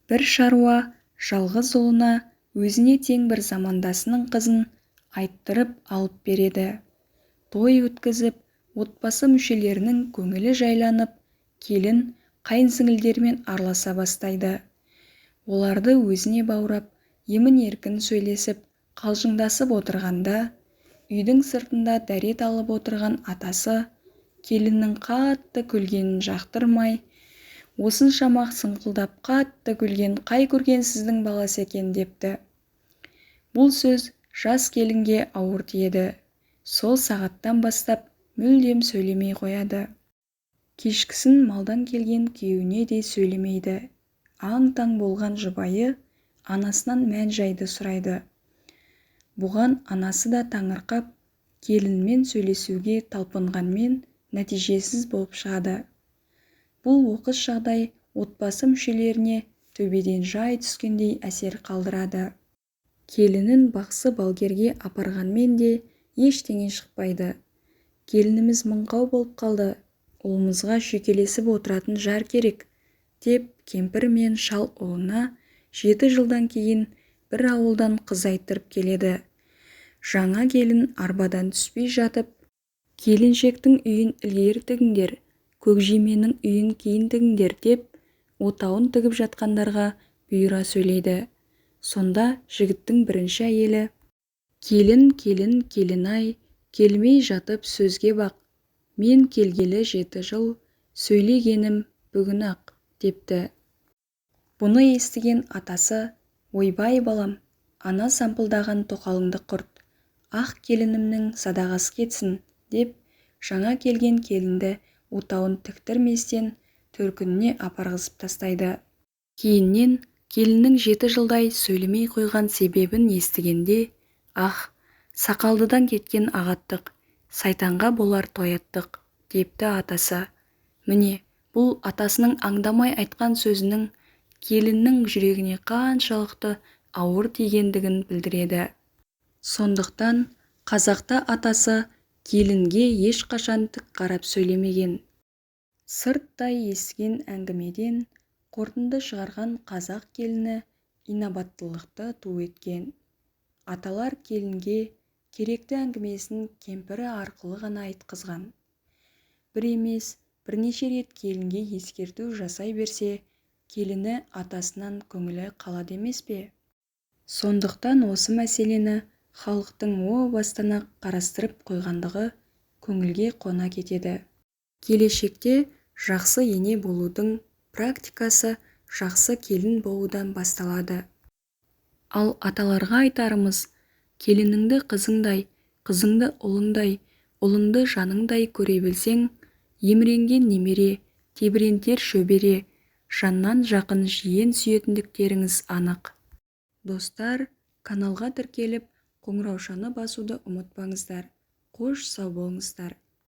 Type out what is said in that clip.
Бір шаруа жалғыз ұлына өзіне тең бір замандасының қызын айттырып алып береді. Той өткізіп, отбасы мүшелерінің көңілі жайланып, келін қайынсіңлілерімен араласа бастайды. Оларды өзіне баурап, емін-еркін сөйлесіп, қалжыңдасып отырғанда, үйдің сыртында дәрет алып отырған атасы келіннің қатты күлгенін жақтырмай, осыншама сыңқылдап қатты күлген қай көргенсіздің баласы екен депті. Бұл сөз жас келінге ауыр тиеді. Сол сағаттан бастап мүлдем сөйлемей қояды. Кешкісін малдан келген күйеуіне де сөйлемейді. Аң-таң болған жұбайы анасынан мән-жайды сұрайды. Бұған анасы да таңырқап, келінмен сөйлесуге талпынғанмен нәтижесіз болып шығады. Бұл оқыс жағдай отбасы мүшелеріне төбеден жай түскендей әсер қалдырады. Келінін бақсы-балгерге апарғанмен де ештеңе шықпайды. Келініміз мыңқау болып қалды, ұлымызға шүйкелесіп отыратын жар керек, деп кемпір мен шал ұлына 7 жылдан кейін бір ауылдан қыз айттырып келеді. Жаңа келін арбадан түспей жатып, келіншектің үйін ілгері тігіңдер, көкжименің үйін кейін тігіңдер деп, отауын тігіп жатқандарға бұйыра сөйлейді. Сонда жігіттің бірінші әйелі: Келін, келін, келін-ай, келмей жатып сөзге бақ, мен келгелі 7 жыл, сөйлегенім бүгін-ақ, депті. Бұны естіген атасы: Ойбай балам, ана сампылдаған тоқалыңды құрт, ақ келінімнің садағасы кетсін, деп, жаңа келген келінді отауын тіктірместен төркініне апарғызып тастайды. Кейіннен келіннің 7 жылдай сөйлемей қойған себебін естігенде, ах, сақалдыдан кеткен ағаттық, сайтанға болар тояттық, депті атасы. Міне, бұл атасының аңдамай айтқан сөзінің келіннің жүрегіне қаншалықты ауыр тигендігін білдіреді. Сондықтан қазақта атасы келінге ешқашан тік қарап сөйлемеген. Сырттай естіген әңгімеден қорытынды шығарған қазақ келіні инабаттылықты ту еткен. Аталар келінге керекті әңгімесін кемпірі арқылы ғана айтқызған. Бір емес, бірнеше рет келінге ескерту жасай берсе, келіні атасынан көңілі қалады емес пе? Сондықтан осы мәселені халықтың о бастан-ақ қарастырып қойғандығы көңілге қона кетеді. Келешекте жақсы ене болудың практикасы жақсы келін болудан басталады. Ал аталарға айтарымыз, келініңді қызыңдай, қызыңды ұлыңдай, ұлыңды жаныңдай көре білсең, еміренген немере, тебірентер шөбере, жаннан жақын жиен сүйетіндіктеріңіз анық. Достар, каналға тіркеліп, қоңыраушаны басуды ұмытпаңыздар. Қош сау болыңыздар.